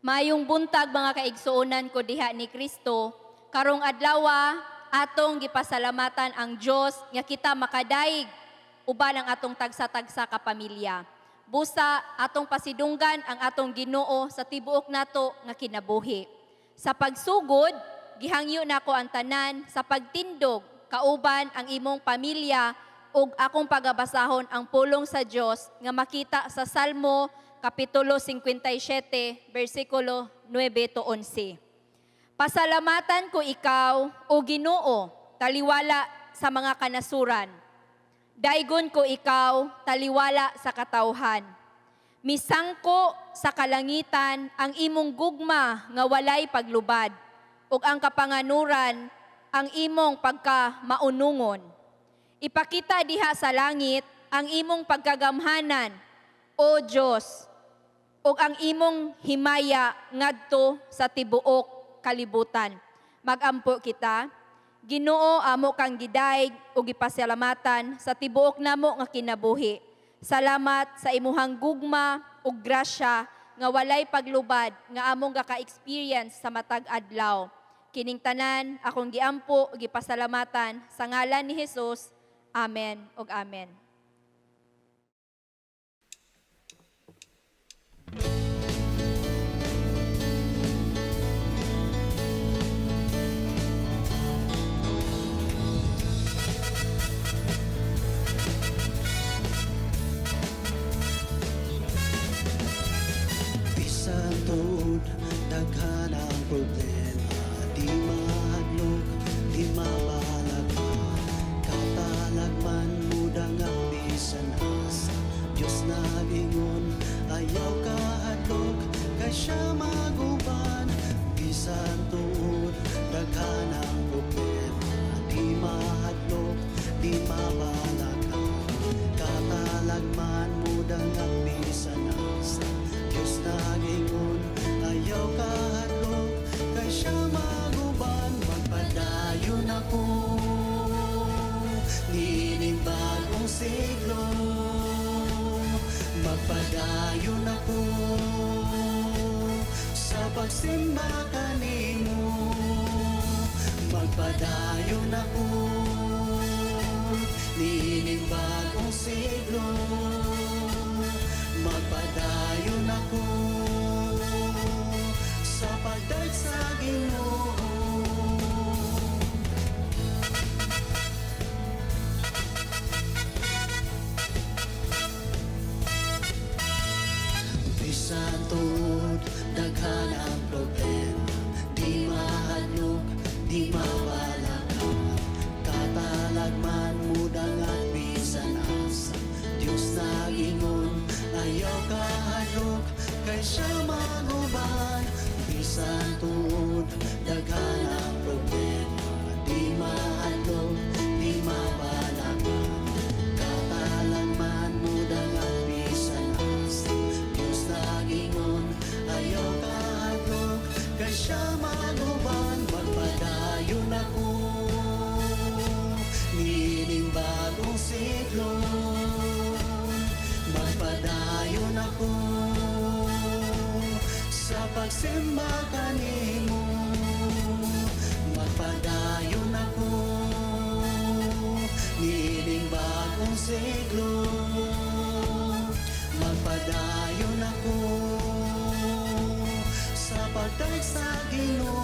Mayong buntag, mga kaigsuonan ko diha ni Kristo. Karong adlawa, atong gipasalamatan ang Dios nga kita makadaig uban ang atong tagsa-tagsa ka pamilya. Busa atong pasidunggan ang atong Ginoo sa tibuok nato nga kinabuhi. Sa pagsugod, gihangyo nako ang tanan sa pagtindog kauban ang imong pamilya ug akong pagabasahon ang pulong sa Dios nga makita sa Salmo Kapitulo 57, versikulo 9 to 11. Pasalamatan ko ikaw, O Ginoo, taliwala sa mga kanasuran. Daygon ko ikaw, taliwala sa katawhan. Misangko sa kalangitan ang imong gugma nga walay paglubad, ug ang kapanganuran ang imong pagka maunungon. Ipakita diha sa langit ang imong pagkagamhanan, O Dios, ug ang imong himaya ngadto sa tibuok kalibutan. Magampo kita. Ginoo, amo kang gidayeg ug gipasalamatan sa tibuok namo nga kinabuhi. Salamat sa imuhang gugma ug grasya nga walay paglubad nga among gaka-experience sa matag adlaw. Kining tanan akong giampo ug gipasalamatan sa ngalan ni Hesus. Amen ug amen. Bisan tuod daghan ang problema, di mahadlok, di mabalaka. Katalagman mudangag bisan asa. Diyos nag-ingon, ayaw kahadlok, kay siya maguban. Bisan tuod daghan ang problema, di mahadlok, di mabalaka. Katalagman mudangag bisan asa. Diyos nag-ingon, ayaw kahadlok, kay siya maguban. Magpadayon ako niining bagong siglo. Magpadayon ako sa pagsimba kanimo. Magpadayon ako niining bagong siglo. Magpadayon ako sa pagdaig sa Ginoo. Bisan tuod daghan ang problema, di mahadlok, di mabalaka. Katalagman mudangat bisan asa. Diyos nag-ingon, ayaw kahadlok, kay siya maguban. Bisan tuod daghan ang problema, di mahadlok, di mabalaka. Katalagman mudangat bisan asa. Diyos nag-ingon, ayaw kahadlok, kay siya maguban. Magpadayon ako niining bagong siglo. Magpadayon ako sa pagsimba kanimo. Magpadayon ako niining bagong siglo. Magpadayon ako sa pagdaig sa Ginoo.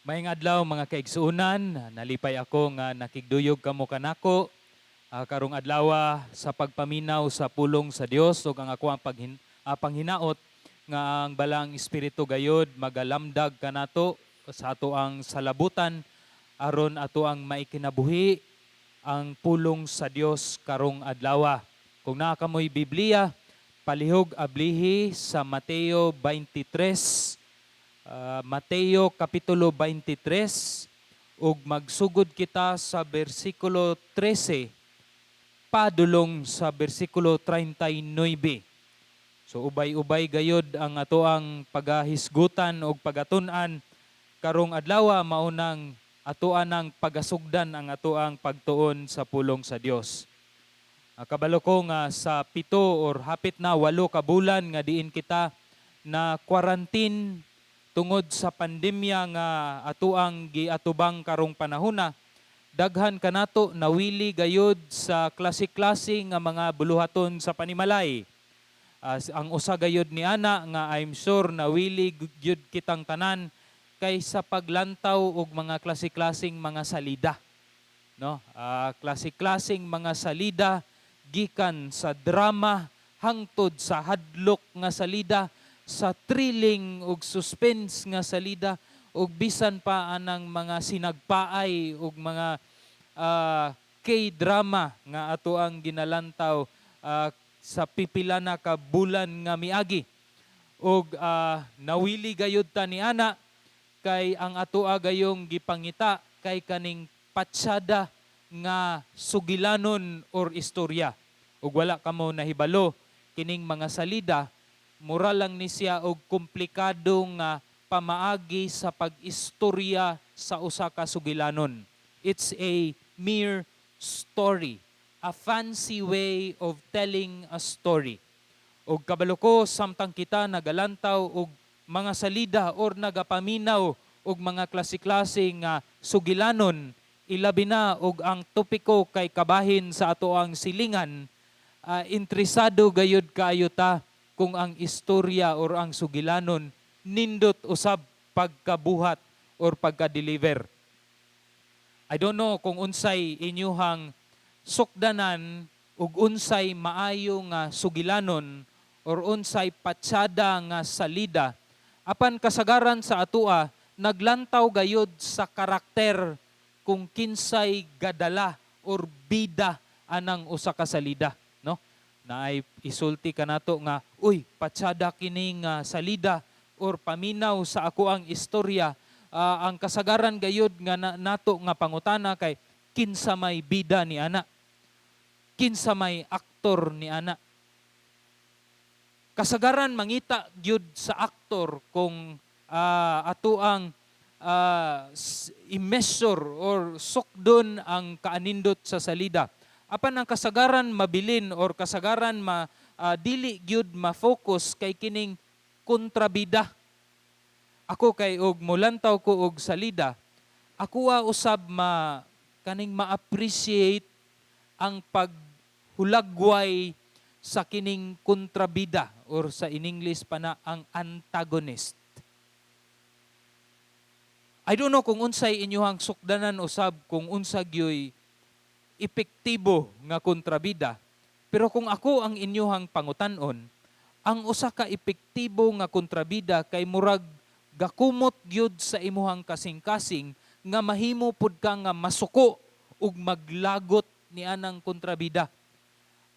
Maayong adlaw, mga kaigsuonan, nalipay ako nga nakigduyog kamo kanako karong adlaw sa pagpaminaw sa pulong sa Dios, ug ang ako ang panghinaot nga ang Balaang Espiritu gayod magalamdag kanato sa ato ang salabutan aron ato ang maikinabuhi ang pulong sa Dios karong adlaw. Kung naa kamoy Biblia, palihog ablihi sa Mateo 23. Mateo Kapitulo 23 ug magsugod kita sa bersikulo 13 padulong sa bersikulo 39. So ubay-ubay gayod ang atoang pagahisgutan ug pagatun-an karong adlaw, maunang atoa ng pagasugdan ang atoang pagtuon sa pulong sa Dios. Kabalo ko nga sa 7 or hapit na 8 ka bulan nga diin kita na quarantine tungod sa pandemya nga atoang giatubang karong panahona, daghan kanato nawili gayod sa klase-klase nga mga buluhaton sa panimalay. Ang usa gayod ni ana nga I'm sure nawili gyud kitang tanan kay sa paglantaw og mga klase-klaseng mga salida. No? Klase-klaseng mga salida gikan sa drama hangtod sa hadlok nga salida, sa thrilling ug suspense nga salida, ug bisan pa anang mga sinagpaay ug mga K-drama nga ato ang ginalantaw sa pipila na ka bulan nga miagi. Ug nawili gayud ta ni ana kay ang atoa gayong gipangita kay kaning patsada nga sugilanon or istorya. Ug wala kamo nahibalo, kining mga salida mura lang ni siya og komplikado nga pamaagi sa pag-istorya sa usa ka sugilanon. It's a mere story, a fancy way of telling a story. Og kabalo ko samtang kita nagalantaw og mga salida or nagapaminaw og mga klase-klase nga sugilanon, ilabi na og ang topiko kay kabahin sa ato ang silingan, interesado gayud kaayo ta kung ang istorya or ang sugilanon nindot usab pagkabuhat or pagka-deliver. I don't know kung unsay inyuhang sukdanan ug unsay maayo nga sugilanon or unsay patsada nga salida. Apan kasagaran sa atua naglantaw gayod sa karakter kung kinsay gadala or bida anang usa ka salida, no? Naay isulti kanato nga, "Uy, patsada kini nga salida or paminaw sa ako ang istorya." Ang kasagaran gayod nga nato nga pangutana kay kinsa may bida ni ana, kinsa may aktor ni ana. Kasagaran mangita gyud sa aktor kung ato ang i-measure or sukdon ang kaanindot sa salida. Apan ang kasagaran mabilin or kasagaran ma dili gyud ma-focus kay kining kontrabida. Ako kay og mulantaw ko og salida, ako usab ma kaning ma-appreciate ang paghulagway sa kining kontrabida or sa in English pa na ang antagonist. I don't know kung unsay inyuhang sukdanan usab kung unsa gyoy epektibo nga kontrabida. Pero kung ako ang inyuhang pangutan-on, ang usa ka epektibo nga kontrabida kay murag gakumot gyud sa imuhang kasing-kasing nga mahimo pud ka nga masuko ug maglagot ni anang kontrabida.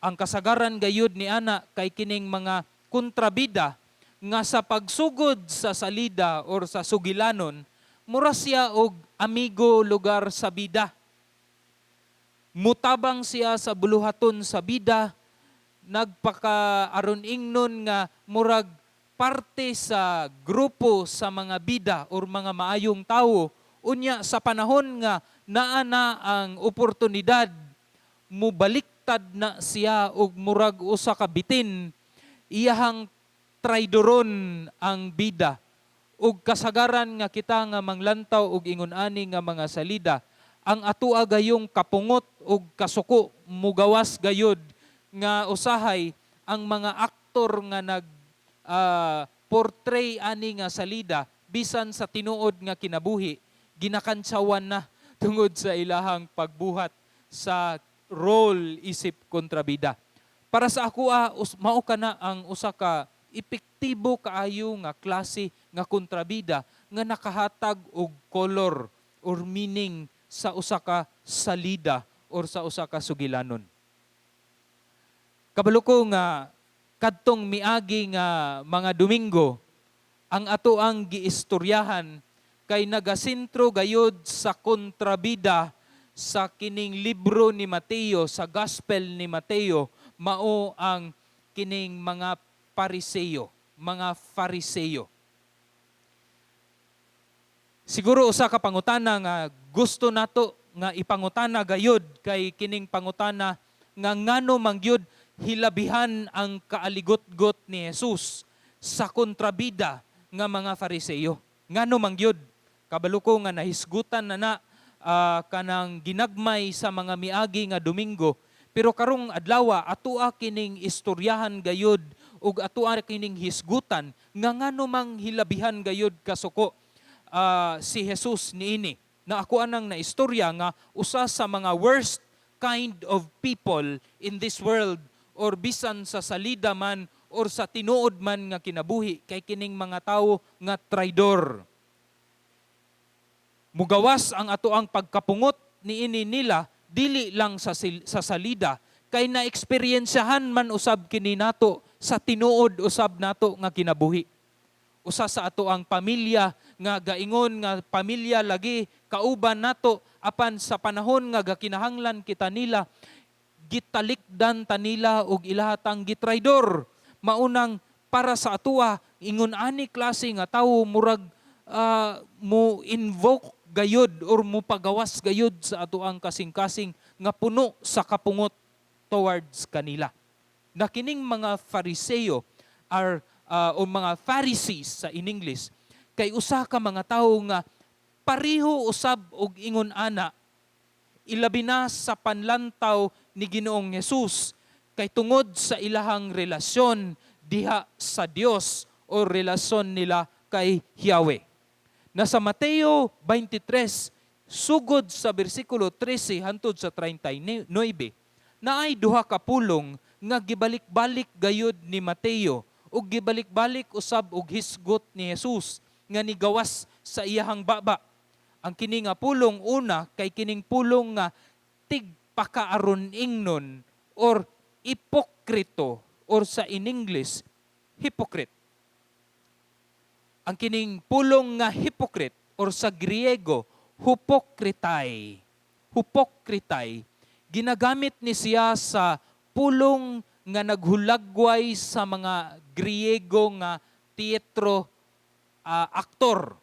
Ang kasagaran gayud ni ana kay kining mga kontrabida nga sa pagsugod sa salida or sa sugilanon, mura siya og amigo lugar sa bida. Mutabang siya sa buluhaton sa bida, nagpaka aron ingnon nga murag parte sa grupo sa mga bida or mga maayong tawo. Unya sa panahon nga naa na ang oportunidad, mubaliktad na siya og murag usa ka bitin, iyahang traidoron ang bida. Ug kasagaran nga kita nga manglantaw og ingon ani nga mga salida, ang atua gayong kapungot og kasuko mugawas gayud nga usahay ang mga aktor nga nag portray ani nga salida bisan sa tinuod nga kinabuhi. ginakantsawan na tungod sa ilahang pagbuhat sa role isip kontrabida. Para sa ako, mao kana ang usa ka epektibo kaayo nga klase nga kontrabida nga nakahatag og color or meaning sa usa ka salida or sa usa ka sugilanon. Kabalo ko nga kadtong miagi nga mga Domingo, ang ato ang giistoryahan kay nagasentro gayod sa kontrabida sa kining libro ni Mateo, sa Gospel ni Mateo, mao ang kining mga Pariseo, mga Fariseo. Siguro usa ka pangutana nga gusto nato nga ipangutana gayud kay kining pangutana nga ngano man gyud hilabihan ang kaaligotgot ni Jesus sa kontrabida nga mga Fariseo. Ngano man gyud? Kabalo ko nga nahisgutan na na kanang ginagmay sa mga miagi nga Domingo, pero karong adlawa atoa kining istoryahan gayud ug atoa kining hisgutan nga ngano mang hilabihan gayud kasuko si Jesus niini. Na ako anang na istorya nga usa sa mga worst kind of people in this world or bisan sa salida man or sa tinuod man nga kinabuhi kay kining mga tawo nga traidor. Mugawas ang ato ang pagkapungot niini nila dili lang sa salida kay naeksperyensyahan man usab kini nato sa tinuod usab nato nga kinabuhi. Usa sa ato ang pamilya nga gaingon nga pamilya lagi kauban nato, apan sa panahon nga gakinahanglan kita nila, gitalikdan ta nila og ilahatang gitraidor. Maunang para sa atoa, ingon ani klase nga tawo murag mo invoke gayud or mo pagawas gayud sa ato ang kasing-kasing nga puno sa kapungot towards kanila. Na kining mga Fariseo are o mga Pharisees sa in English kay usa ka mga tawo nga pareho usab og ingon ana, ilabi na sa panlantaw ni Ginoong Hesus kay tungod sa ilahang relasyon diha sa Dios o relasyon nila kay Yahweh. Nasa Mateo 23 sugod sa bersikulo 13 hantod sa 39, naay duha ka pulong nga gibalik-balik gayud ni Mateo ug gibalik-balik usab og hisgot ni Jesus nga nigawas sa iyahang baba. Ang kini nga pulong una kay kining pulong nga tigpakaaron ingnon or ipokrito or sa in English, hypocrite. Ang kining pulong nga hypocrite or sa Griego, hupokritai. Hupokritai, ginagamit ni siya sa pulong nga naghulagway sa mga Griego nga teatro aktor.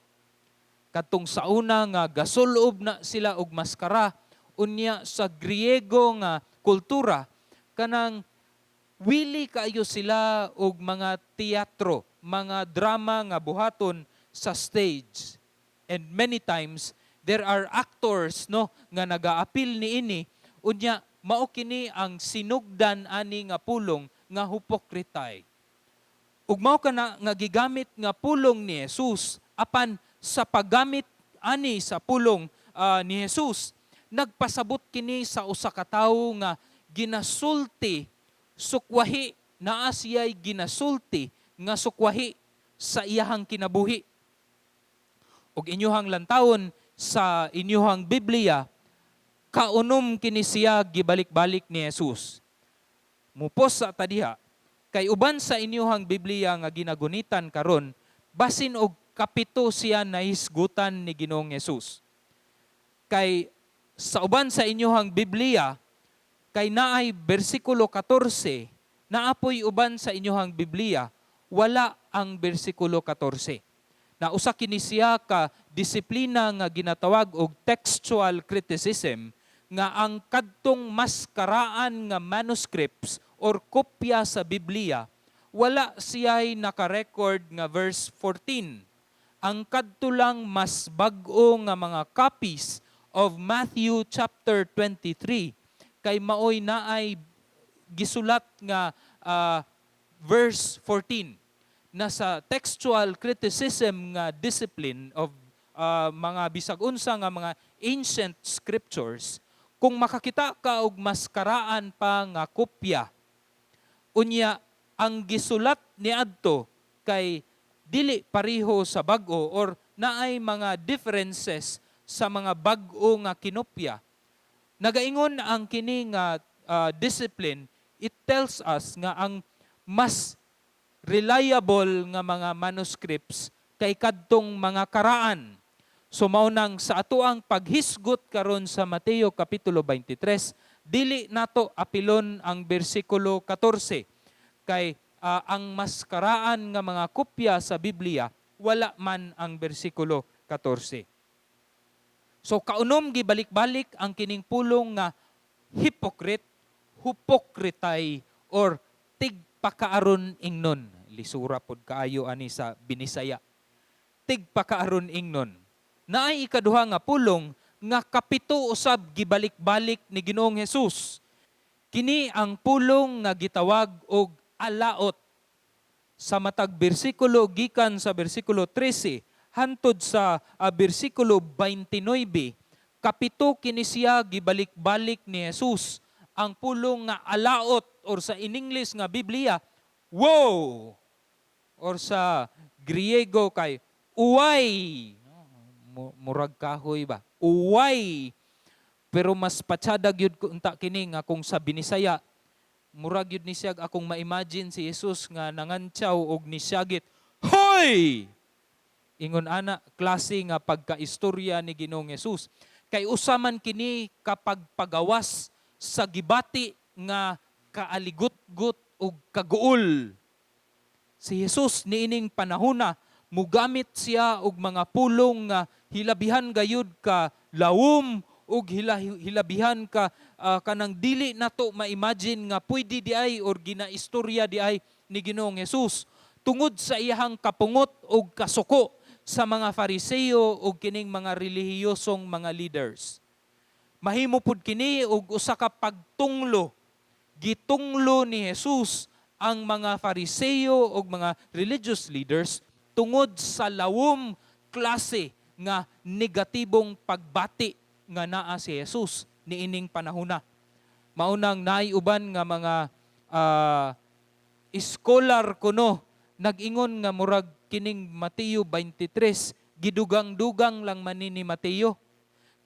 Katong sa una nga gasulob na sila og maskara, unya sa Griego nga kultura kanang wili kaayo sila og mga teatro, mga drama nga buhaton sa stage. And many times there are actors, no, nga nagaapil niini. Unya mao kini ang sinugdan ani nga pulong nga hupokritay. Ug mao kana nga gigamit nga pulong ni Jesus. Apan sa paggamit ani sa pulong ni Jesus, nagpasabot kini sa usa ka tawo nga ginasulti sukwahi, naa siya'y ginasulti nga sukwahi sa iyahang kinabuhi. Ug inyuhang lantawon sa inyuhang Biblia, kaunom kini siya gibalik-balik ni Jesus. Mupos sa ta diha kay uban sa inyuhang Biblia nga ginagunitan karon, basin og 7 siya nahisgutan ni Ginoong Jesus. Kay sa uban sa inyuhang Biblia kay naay bersikulo 14, naapoy uban sa inyuhang Biblia wala ang bersikulo 14. Na usa kini siya ka disiplina nga ginatawag og textual criticism nga ang kadtong mas karaan nga manuscripts or kopya sa Biblia wala siya'y naka-record nga verse 14. Ang kadto lang mas bag-o nga mga copies of Matthew chapter 23 kay maoy naay gisulat nga verse 14. Na sa textual criticism nga discipline of mga bisag unsa nga mga ancient scriptures, kung makakita ka og mas karaan pa nga kopya, unya ang gisulat niadto kay dili pareho sa bag-o or naay mga differences sa mga bag-o nga kinopya, nagaingon ang kini nga discipline, it tells us nga ang mas reliable nga mga manuscripts kay kadtong mga karaan. So mao nang sa atoang paghisgot karon sa Mateo kapitulo 23, dili nato apilon ang bersikulo 14 kay ang mas karaan nga mga kopya sa Biblia wala man ang bersikulo 14. So kaunom, gibalik-balik ang kining pulong nga hypocrite, hupokritay or tigpakaaron ingnon. Lisura pod kaayo ani sa Binisaya. Tigpakaaron ingnon. Naay ikaduha nga pulong nga kapito usab gibalik-balik ni Ginoong Hesus. Kini ang pulong nga gitawag og alaot. Sa matag bersikulo, gikan sa bersikulo 13 hantod sa bersikulo 29, kapito kini siya gibalik-balik ni Jesus ang pulong nga alaot or sa in English nga Biblia, "woe," or sa Griego kay uway. Murag kahoy ba, uway. Pero mas patsada gyud unta kini nga kung sa Binisaya, murag gyud ni siya akong ma-imagine si Jesus nga nangantsaw og nisiyagit, "Hoy!" Ingon ana klase nga pagkaistorya ni Ginoong Jesus kay usa man kini kapag pagawas sa gibati nga kaaligutgot ug kaguol. Si Jesus niining panahona, mugamit siya og mga pulong nga hilabihan gayud ka lawom ug hilabihan ka kanang dili nato ma-imagine nga pwede di ay or ginaistorya di ay ni Ginoong Jesus tungod sa iyahang kapungot ug kasuko sa mga Fariseo ug kining mga relihiyosong mga leaders. Mahimo pud kini og usa ka pagtunglo. Gitunglo ni Jesus ang mga Fariseo ug mga religious leaders tungod sa lawom klase nga negatibong pagbati nga naa si Jesus niining panahona. Maunang naay uban nga mga scholar kuno nag-ingon nga murag kining Mateo 23 gidugang-dugang lang man ni Mateo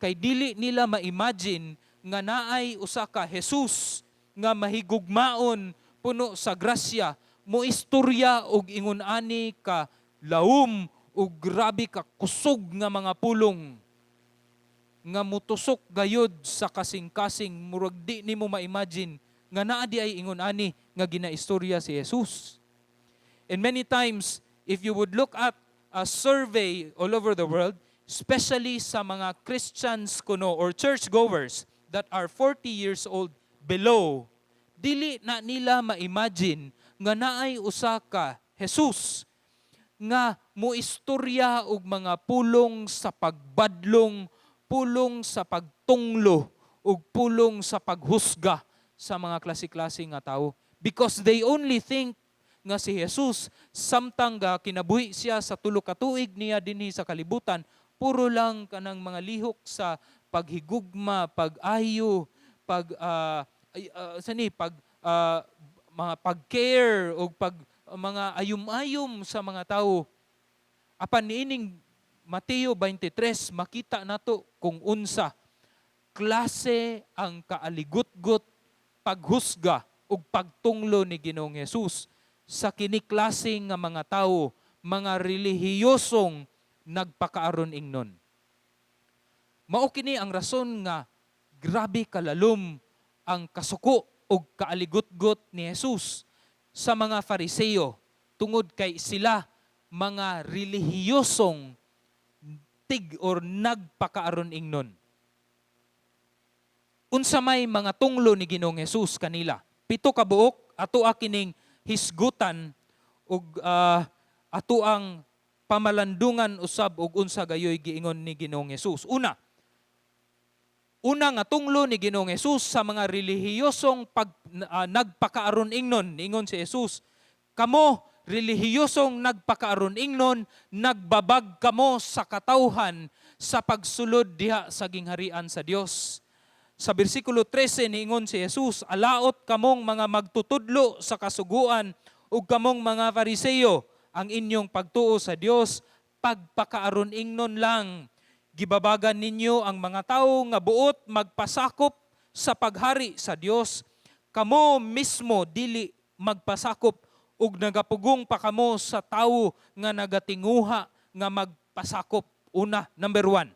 kay dili nila ma-imagine nga naay usa ka Jesus nga mahigugmaon, puno sa grasya, mo istorya og ingon ani ka lawom ug grabe ka kusog nga mga pulong nga mutusok gayod sa kasing-kasing. Murag di nimo ma-imagine nga naa di ay ingon ani nga ginaistorya si Jesus. And many times, if you would look at a survey all over the world, especially sa mga Christians kuno or churchgoers that are 40 years old below, dili na nila ma-imagine nga naay usa ka Jesus nga moistorya og mga pulong sa pagbadlong, pulong sa pagtunglo, ug pulong sa paghusga sa mga klase-klase nga tao. Because they only think nga si Jesus, samtang ga kinabuhi siya sa 3 ka tuig niya dinhi sa kalibutan, puro lang kanang mga lihok sa paghigugma, pag-ayo, pag ay, sani pag mga pag-care o pag mga ayum-ayum sa mga tao. Apan niining Mateo 23, makita nato kung unsa klase ang kaaligutgot, paghusga ug pagtunglo ni Ginoong Hesus sa kini klase nga mga tawo, mga relihiyosong nagpakaaron ingnon. Mao kini ang rason nga grabe kalalom ang kasuko ug kaaligutgot ni Jesus sa mga Fariseo tungod kay sila mga relihiyosong tig or nagpakaaron ingnon. Unsa may mga tunglo ni Ginoong Hesus kanila? Pito ka buok ato kining hisgutan ug ato ang pamalandungan usab og unsa gayoy giingon ni Ginoong Hesus. Una, una nga tunglo ni Ginoong Hesus sa mga relihiyosong nagpakaaron ingnon, niingon si Jesus, "Kamo relihiyosong nagpakaaron ingnon, nagbabag kamo sa katawhan sa pagsulod diha sa gingharian sa Dios. Sa bersikulo 13, niingon si Jesus, "Alaot kamong mga magtutudlo sa kasuguan ug kamong mga Fariseo, ang inyong pagtuo sa Dios pagpakaaron ingnon lang. Gibabagan ninyo ang mga tawo nga buot magpasakop sa paghari sa Dios. Kamo mismo dili magpasakop ug nagapugong pa kamo sa tawo nga nagatinguha nga magpasakop." Una, number 1,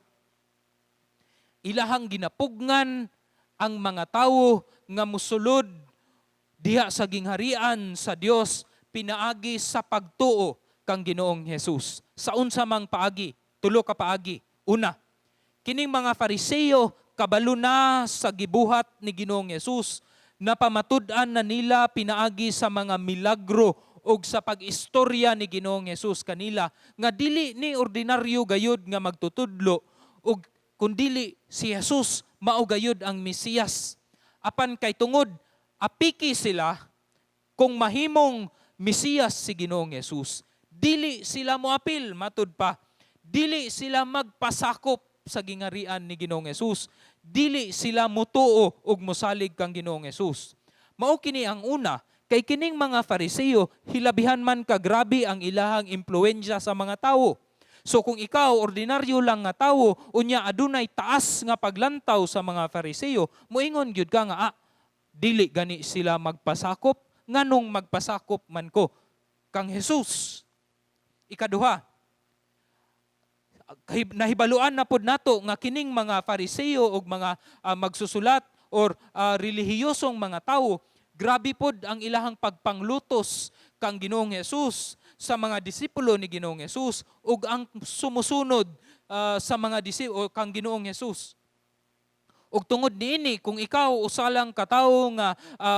ilahang ginapugngan ang mga tawo nga musulod diha sa gingharian sa Dios pinaagi sa pagtuo kang Ginoong Hesus. Sa unsa mang paagi? Tulo ka paagi. Una, kining mga Fariseo kabalo na sa gibuhat ni Ginoong Hesus, na pamatud-an na nila pinaagi sa mga milagro og sa pag-istorya ni Ginoong Hesus kanila nga dili ni ordinaryo gayud nga magtutudlo ug kundili si Jesus mao gayud ang Mesiyas. Apan kay tungod apiki sila kung mahimong Mesiyas si Ginoong Hesus, dili sila moapil. Matud pa, dili sila magpasakop sa gingarian ni Ginoong Hesus. Dili sila mutuo ug mosalig kang Ginoong Hesus. Mao kini ang una, kay kining mga Fariseo hilabihan man kagrabe ang ilahang impluwensya sa mga tawo. So kung ikaw ordinaryo lang nga tawo, unya adunay taas nga paglantaw sa mga Fariseo, moingon gyud ka nga, "Ah, dili gani sila magpasakop, nganong magpasakop man ko kang Jesus?" Ikaduha, nahibaluan na pod nato nga kining mga Fariseo ug mga magsusulat or relihiyosong mga tawo, grabe pod ang ilahang pagpanglutos kang Ginoong Hesus, sa mga disipulo ni Ginoong Hesus ug ang sumusunod sa mga disipulo kang Ginoong Hesus. Ug tungod niini, kung ikaw usa lang ka tawo nga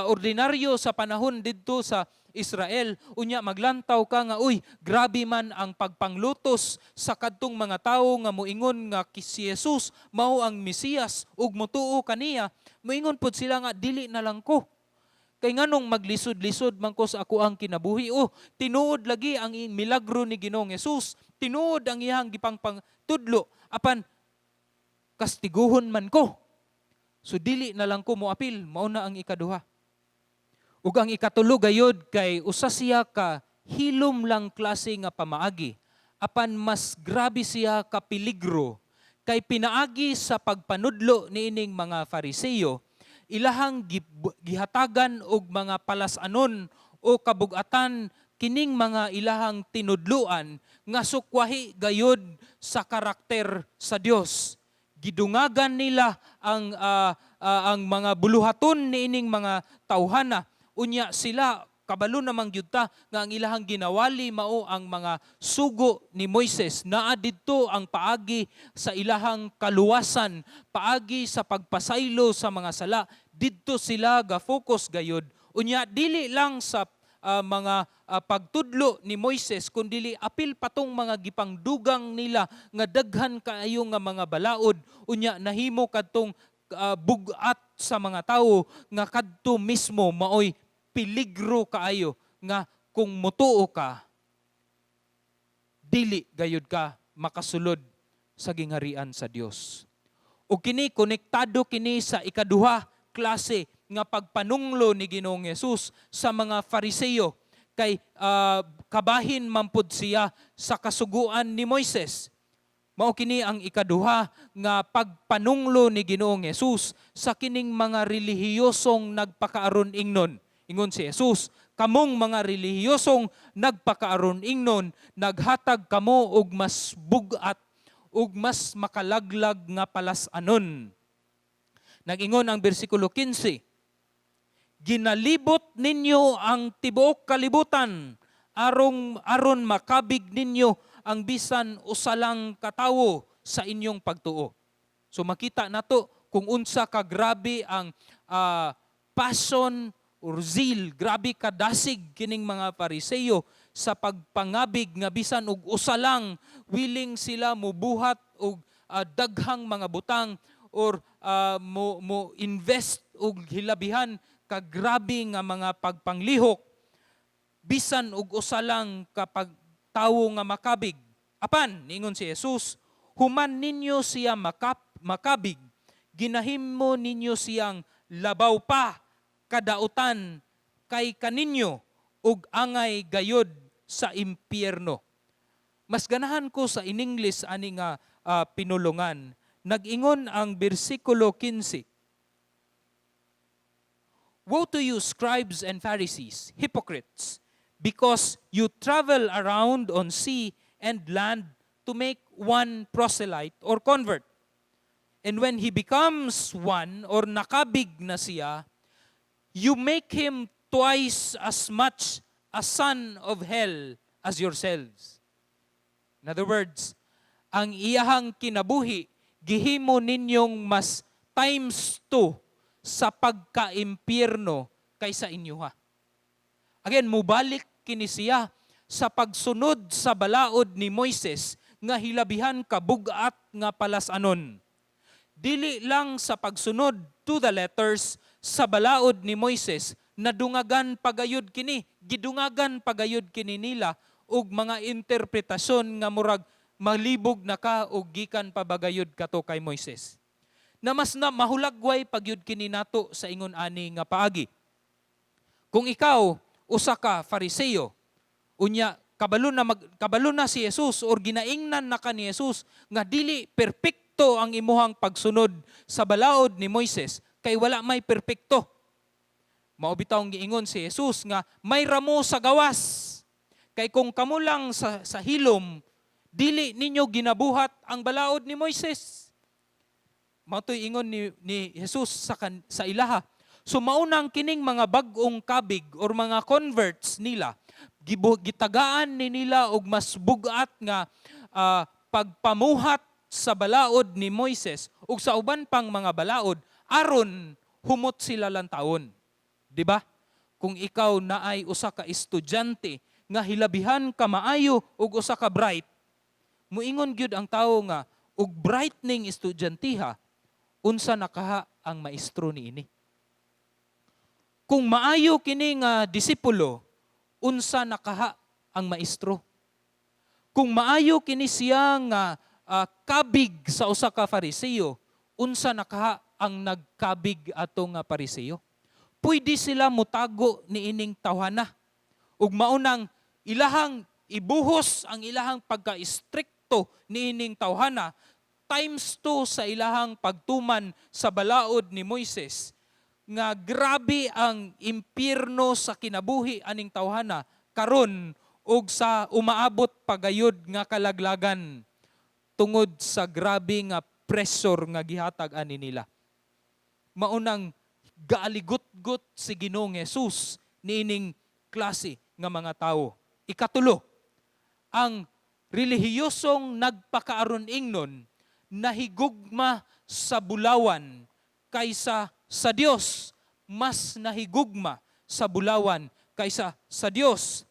ordinaryo sa panahon didto sa Israel, unya maglantaw ka nga, "Uy, grabe man ang pagpanglutos sa kadtong mga tawo nga moingon nga si Jesus mao ang Mesiyas ug motuo kaniya," moingon pod sila nga, "Dili na lang ko. Kay nganong maglisod-lisod man ko sa ako ang kinabuhi? Oh, tinuod lagi ang milagro ni Ginoong Hesus, tinuod ang iyang gipangpangtudlo, apan kastiguhon man ko. So dili na lang ko moapil." Mao na ang ikaduha. Ug ang ikatulo gayod, kay usa siya ka hilom lang klase nga pamaagi, apan mas grabe siya ka peligro, kay pinaagi sa pagpanudlo niining mga Fariseo, ilahang gihatagan og mga palas-anon o kabugatan kining mga ilahang tinudluan nga sukwahi gayod sa karakter sa Dios. Gidungagan nila ang mga buluhaton niining mga tawhana. Unya sila kabalo namang gyud ta nga ang ilahang ginawali mao ang mga sugo ni Moises. Naa didto ang paagi sa ilahang kaluwasan, paagi sa pagpasaylo sa mga sala. Didto sila ga-focus gayud. Unya dili lang sa mga pagtudlo ni Moises, kundili apil patong mga gipangdugang nila nga daghan kaayo nga mga balaod. Unya nahimo kadtong bug-at sa mga tawo nga kadto mismo maoy peligro kaayo nga kung mutuo ka, dili gayud ka makasulod sa gingharian sa Dios. Ug kini konektado kini sa ikaduha klase nga pagpanunglo ni Ginoong Hesus sa mga Fariseo, kay kabahin man pud siya sa kasuguan ni Moises. Mao kini ang ikaduha nga pagpanunglo ni Ginoong Hesus sa kining mga relihiyosong nagpakaaron ingnon. Ingon si Jesus, "Kamong mga relihiyosong nagpakaaron ingnon, naghatag kamo og mas bug-at ug mas makalaglag nga palas-anon." Nag-ingon ang bersikulo 15, "Ginalibot ninyo ang tibuok kalibutan arong aron makabig ninyo ang bisan usa lang katawo sa inyong pagtuo." So makita nato kung unsa ka grabe ang passion or zeal, grabe kadasig kining mga Pariseo sa pagpangabig nga bisan og usa lang, willing sila mubuhat og daghang mga butang or mo invest og hilabihan kagrabe nga mga pagpanglihok. Bisan og usa lang kapag tawo nga makabig. Apan, niingon si Jesus, human ninyo siya makabig, ginahimo ninyo siyang labaw pa kadautan kay kaninyo ug angay gayod sa impyerno. Mas ganahan ko sa in English ani nga pinulungan. Nag-ingon ang bersikulo 15, "Woe to you, scribes and Pharisees, hypocrites, because you travel around on sea and land to make one proselyte or convert. And when he becomes one or nakabig na siya, you make him twice as much a son of hell as yourselves." In other words, ang iyahang kinabuhi, gihimo ninyong mas times two sa pagka-impyerno kaysa inyoha. Again, mubalik kini siya sa pagsunod sa balaod ni Moises nga hilabihan kabugat nga palasanon. Dili lang sa pagsunod to the letters sa balaod ni Moises, nadungagan pagayod kini, gidungagan pagayod kini nila og mga interpretasyon nga murag malibog na ka og gikan pa bagayod kato kay Moises. Na mas na mahulagway pagyud kini nato sa ingon ani nga paagi. Kung ikaw usa ka Fariseo, unya kabalo na si Jesus or ginaingnan na ka ni Jesus nga dili perpekto ang imuhang pagsunod sa balaod ni Moises, kay wala may perpekto. Mao bitawng giingon si Jesus nga may ramo sa gawas. Kay kung kamo lang sa hilom, dili ninyo ginabuhat ang balaod ni Moises. Mao to'y ingon ni Jesus sa ilaha. So maunang kining mga bag-ong kabig or mga converts nila, gitagaan ni nila og mas bugat nga pagpamuhat sa balaod ni Moises ug sa uban pang mga balaod aron humot sila lantawon. Di ba? Kung ikaw naay usa ka estudyante nga hilabihan ka maayo ug usa ka bright, muingon gyud ang tawo nga og bright ning estudyanteha, unsa nakaha ang maestro niini? Kung maayo kini nga disipulo, unsa nakaha ang maestro? Kung maayo kini siya nga kabig sa usa ka Fariseo, unsa nakaha ang nagkabig ato nga Pariseo? Pwede sila mutago niining tawhana. Ug maunang ilahang ibuhos ang ilahang pagka-istrikto niining tawhana times two sa ilahang pagtuman sa balaod ni Moises, nga grabe ang impyerno sa kinabuhi aning tawhana karon ug sa umaabot pagayod nga kalaglagan tungod sa grabe nga pressure nga gihatag ani nila. Maunang gaaligot-got si Ginoong Jesus niining klase nga mga tawo. Ikatulo, ang relihiyosong nagpakaaron ingnon nahigugma sa bulawan kaysa sa Dios. Mas nahigugma sa bulawan kaysa sa Dios.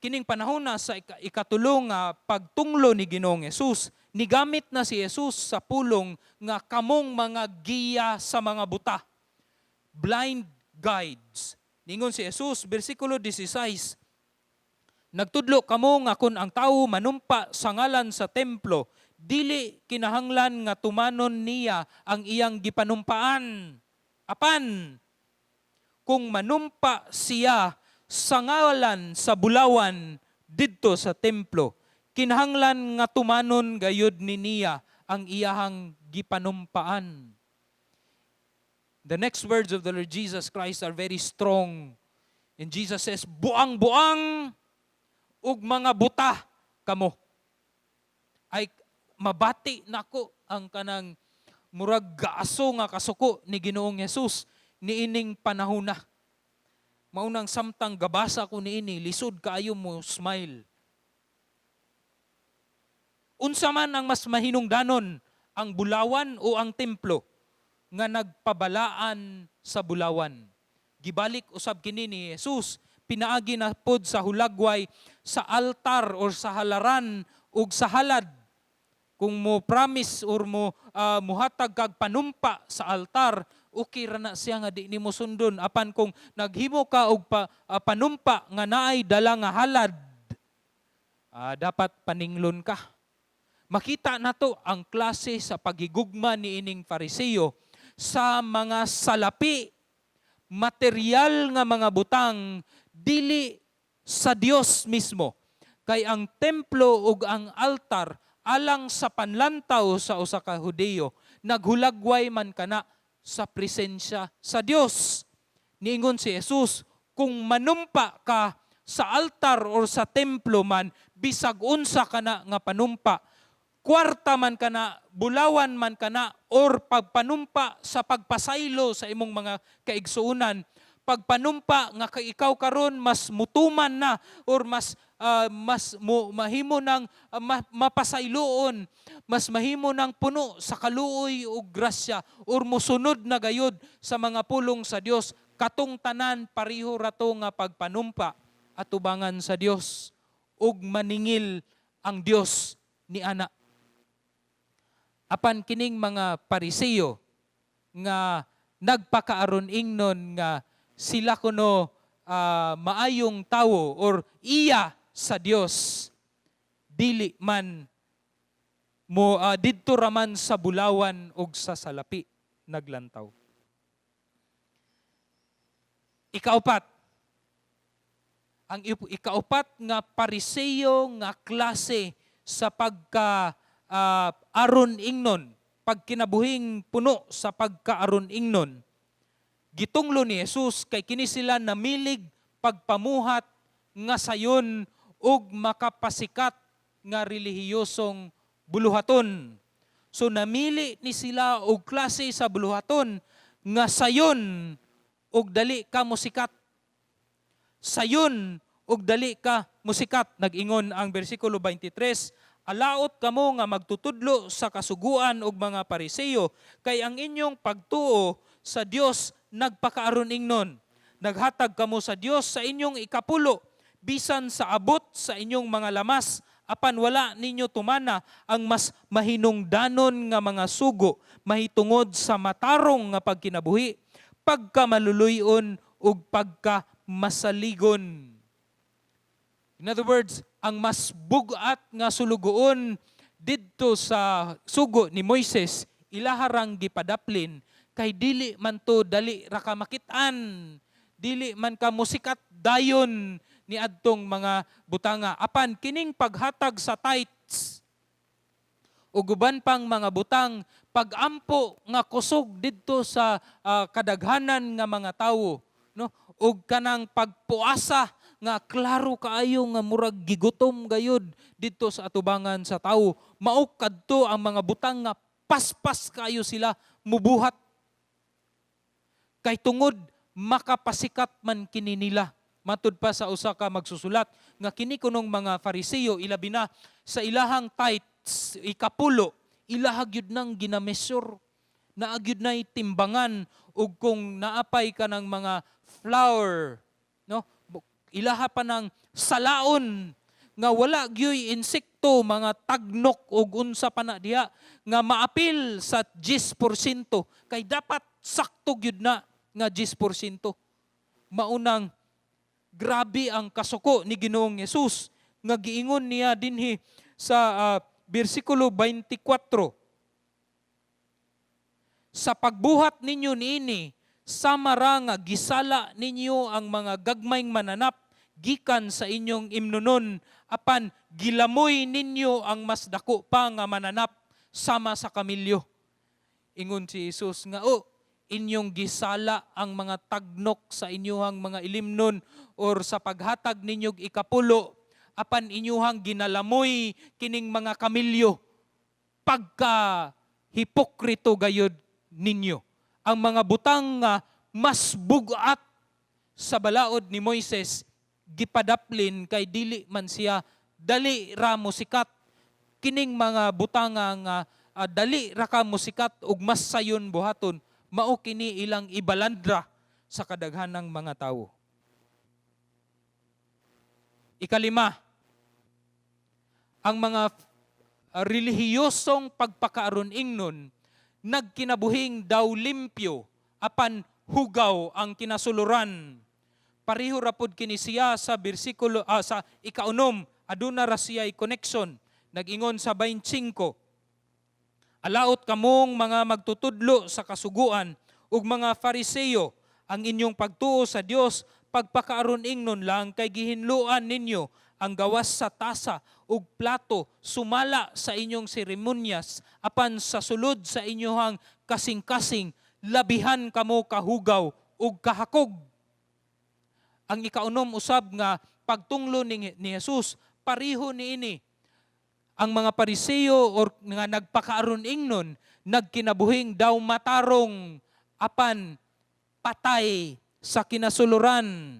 Kining panahon na sa ikatulo nga pagtunglo ni Ginoong Jesus, nigamit na si Jesus sa pulong nga kamong mga giya sa mga buta. Blind guides. Ningon si Jesus, bersikulo 16, "Nagtudlo kamo nga kun ang tawo manumpa sa ngalan sa templo, dili kinahanglan nga tumanon niya ang iyang gipanumpaan. Apan, kung manumpa siya sa ngalan sa bulawan didto sa templo, kinahanglan nga tumanon gayud ni niya ang iyahang gipanumpaan." The next words of the Lord Jesus Christ are very strong. And Jesus says, "Buang-buang ug mga buta kamo." Ay, mabati nako ang kanang murag gaaso nga kasuko ni Ginoong Jesus niining panahon na. Maunang samtang gabasa ko niini, lisod kaayo mo smile. Unsa man ang mas mahinungdanon, ang bulawan o ang templo nga nagpabalaan sa bulawan? Gibalik usab kini ni Jesus pinaagi na pod sa hulagway sa altar or sa halaran ug sa halad. Kung mo promise or mo muhatag kag panumpa sa altar, okay ra na siya nga di nimo sundon. Apan kung naghimo ka og panumpa nga naay dala nga halad, dapat paninglon ka. Makita nato ang klase sa paghigugma ni ining Fariseo sa mga salapi, material nga mga butang, dili sa Dios mismo. Kay ang templo ug ang altar alang sa panlantaw sa usa ka Hudiyo, naghulagway man kana sa presensya sa Dios. Niingon si Jesus, kung manumpa ka sa altar or sa templo man, bisag unsa kana nga panumpa, kwarta man kana, bulawan man kana, or pagpanumpa sa pagpasaylo sa imong mga kaigsuonan, pagpanumpa nga kay ikaw karon mas mutuman na or mas mo, mahimo ng mapasayloon, mas mahimo ng puno sa kaluoy ug grasya or musunod na gayud sa mga pulong sa Dios, katong tanan pareho ra to nga pagpanumpa atubangan sa Dios ug maningil ang Dios ni ana. Apan kining mga Pariseo nga nagpakaaron ingnon nga sila kuno maayong tawo or iya sa Dios, dili man mo didto raman sa bulawan ug sa salapi naglantaw. Ikaupat, ang ikaupat nga Pariseo nga klase sa pagka aron ingnon, pagkinabuhing puno sa pagkaaron ingnon, gitunglo ni Jesus kay kini sila namilig pagpamuhat nga sayon ug makapasikat nga relihiyosong buluhaton. So namili ni sila og klase sa buluhaton nga sayon ug dali ka mosikat. Sayon ug dali ka musikat. Nag-ingon ang bersikulo 23, "Alaot kamo nga magtutudlo sa kasuguan ug mga Pariseo, kay ang inyong pagtuo sa Dios nagpakaaron ingnon. Naghatag kamo sa Dios sa inyong ikapulo bisan sa abot sa inyong mga lamas, apan wala ninyo tumana ang mas mahinungdanon nga mga sugo mahitungod sa matarong nga pagkinabuhi, pagkamaluluy-on ug pagkamasaligon." In other words, ang mas bugat nga sulugoon didto sa sugo ni Moises, ilaharang gipadaplin kay dili man to dali ra ka makit-an, dili man ka musikat dayon ni adtong mga butanga. Apan kining paghatag sa tithes ug uban pang mga butang, pagampo nga kusog didto sa kadaghanan nga mga tawo, no, ug kanang pagpuasa nga klaro kaayo nga murag gigutom gayud didto sa atubangan sa tawo, mao kadto ang mga butang nga paspas kaayo sila mubuhat kay tungod makapasikat man kini nila. Matud pa sa usa ka magsusulat nga kini kunong mga Fariseo, ilabi na sa ilahang tithes, ikapulo, ilaha gyud nang ginameasure, naa gyud nay timbangan, ug kung naapay ka ng mga flour, no, ilaha pa ng salaon nga wala gyoy insekto, mga tagnok ug unsa pa na diha nga maapil sa 10% kay dapat sakto gyud na nga 10%. Maunang grabe ang kasuko ni Ginoong Hesus nga giingon niya dinhi sa bersikulo 24, "Sa pagbuhat ninyo niini, sama ra nga gisala ninyo ang mga gagmayng mananap gikan sa inyong imnonon, apan gilamoy ninyo ang mas dako pa nga mananap sama sa kamilyo." Ingon si Jesus nga, oh, inyong gisala ang mga tagnok sa inyuhang mga ilimnon or sa paghatag ninyog ikapulo, apan inyuhang ginalamoy kining mga kamilyo. Pagka hipokrito gayod ninyo. Ang mga butang nga mas bugat sa balaod ni Moises, gipadaplin kay dili man siya dali ra mo sikat. Kining mga butanga nga dali ra ka mosikat ug mas sayon buhaton, mao kini ilang ibalandra sa kadaghanang mga tawo. Ikalima, ang mga relihiyosong pagpakaaron ingnon nagkinabuhing daw limpyo apan hugaw ang kinasuluran. Pareho ra pod kini siya sa bersikulo sa ikaunom, aduna ra siya connection. Nag-ingon sa 25, "Alaot kamong mga magtutudlo sa kasuguan ug mga Fariseo, ang inyong pagtuo sa Dios pagpakaaron ingnon lang, kay gihinluan ninyo ang gawas sa tasa ug plato sumala sa inyong seremonyas, apan sa sulod sa inyohang kasing-kasing labihan kamo kahugaw ug kahakog." Ang ikaunom usab nga pagtunglo ni Jesus pareho niini. Ang mga Pariseo or nga nagpakaaron ingnon nagkinabuhing daw matarong apan patay sa kinasuluran.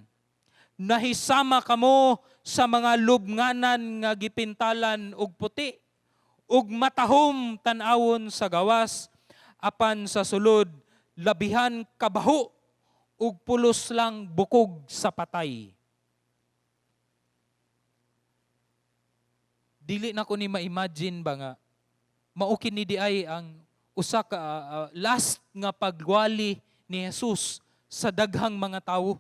"Nahisama kamo sa mga lubnganan nga gipintalan og puti ug matahom tan-awon sa gawas, apan sa sulod labihan kabaho ug pulos lang bukog sa patay." Dili na ko ni ma-imagine ba nga mao kini di ay ang usa ka last nga pagwali ni Jesus sa daghang mga tawo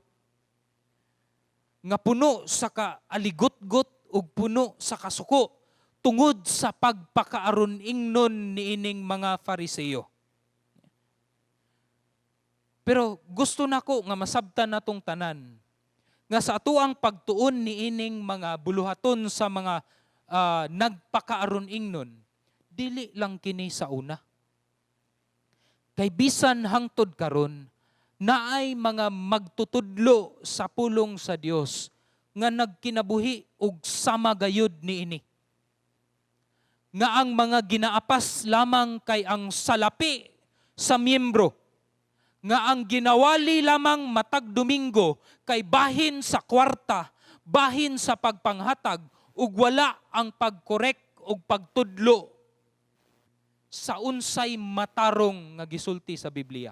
nga puno sa kaaligutgot ug puno sa kasuko tungod sa pagpakaaron ingnon niining mga Fariseo. Pero gusto nako nga masabtan natong tanan nga sa atuang pagtuon niining mga buluhaton sa mga nagpakaaron ingnon, dili lang kini sa una. Kay bisan hangtod karon, naay mga magtutudlo sa pulong sa Dios nga nagkinabuhi og sama gayud niini. Nga ang mga ginaapas lamang kay ang salapi sa miyembro, nga ang ginawali lamang matag Domingo kay bahin sa kwarta, bahin sa pagpanghatag, ug wala ang pagkorek ug pagtudlo sa unsay matarong nga gisulti sa Biblia.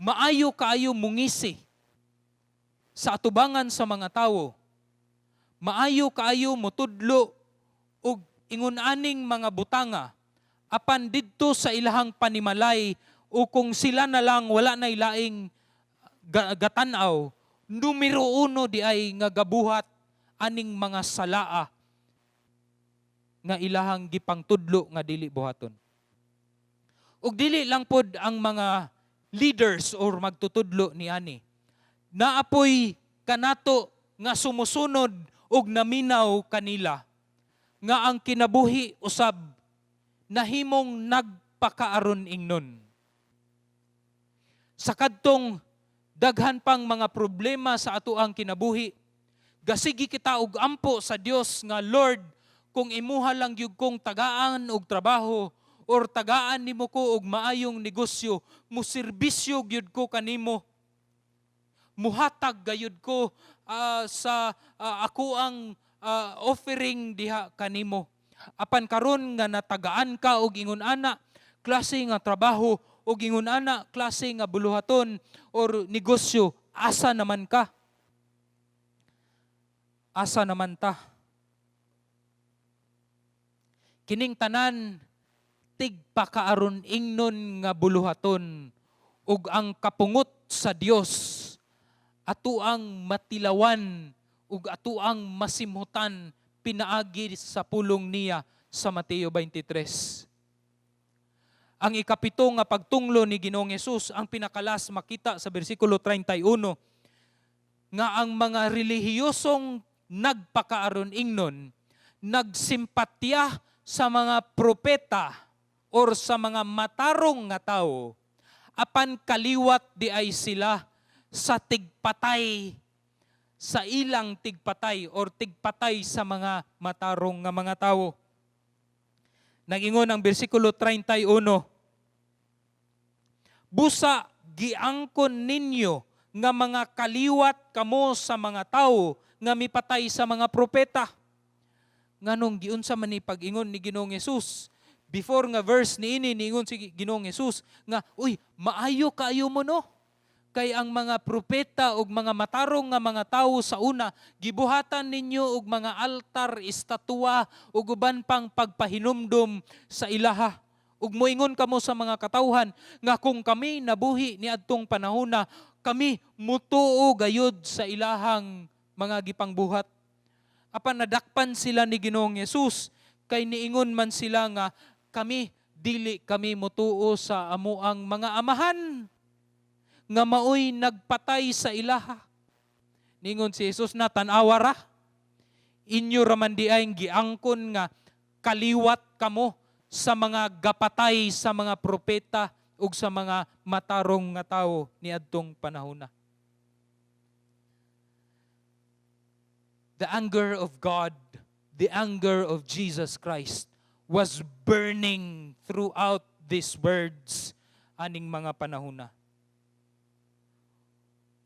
Maayo kaayo mungisi sa atubangan sa mga tawo. Maayo kaayo motudlo og ingon aning mga butanga, apan didto sa ilahang panimalay o kung sila na lang, wala na laing gatan-aw, numero uno di ay nga gabuhat aning mga salaa nga ilahang gipangtudlo nga dili buhaton. Ug dili lang pod ang mga leaders or magtutudlo ni ani. Naapoy kanato nga sumusunod ug naminaw kanila nga ang kinabuhi usab nahimong nagpakaaron ingnon. Sa kadtong daghan pang mga problema sa atoang kinabuhi, gasigi kita og ampo sa Dios nga, "Lord, kung imuha lang gyud kong tagaan og trabaho or tagaan nimo ko og maayong negosyo, muserbisyo gyud ko kanimo. Muhatag gayud ko sa ako ang offering diha kanimo. Apan karon nga natagaan ka og ingon ana klase nga trabaho og ingon ana klase nga buluhaton or negosyo, asa naman ka? Asa naman ta?" Kining tanan tigpakaaron ingnon nga buluhaton ug ang kapungot sa Dios atuang matilawan ug atuang masimhutan pinaagi sa pulong niya sa Mateo 23. Ang ikapito nga pagtunglo ni Ginoong Hesus, ang pinakalas makita sa bersikulo 31, nga ang mga relihiyosong nagpakaaron ingnon nagsimpatya sa mga propeta or sa mga matarong nga tao, apan kaliwat di ay sila sa tigpatay sa ilang tigpatay or tigpatay sa mga matarong nga mga tawo. Nagingon ang bersikulo 31, "Busa giangkon ninyo nga mga kaliwat kamo sa mga tawo nga mipatay sa mga propeta." Nganong giunsa man ni pag-ingon ni Ginoong Hesus? Before nga verse niini, niingon si Ginoong Hesus nga, "Uy, maayo kaayo mo, no? Kay ang mga propeta ug mga matarong nga mga tawo sa una gibuhatan ninyo og mga altar, estatwa ug uban pang pagpahinumdom sa ilaha. Ug moingon kamo sa mga katawhan nga kung kami nabuhi niadtong panahona, kami mutuo gayud sa ilahang mga gipangbuhat." Apan nadakpan sila ni Ginoong Yesus kay niingon man sila nga kami, dili kami mutuo sa amuang mga amahan nga maoy nagpatay sa ilaha. Ningon si Jesus na, "Tan-awa ra. Inyo raman di ay giangkon nga kaliwat kamo sa mga gapatay sa mga propeta ug sa mga matarong nga tawo niadtong panahona." The anger of God, the anger of Jesus Christ was burning throughout these words aning mga panahona.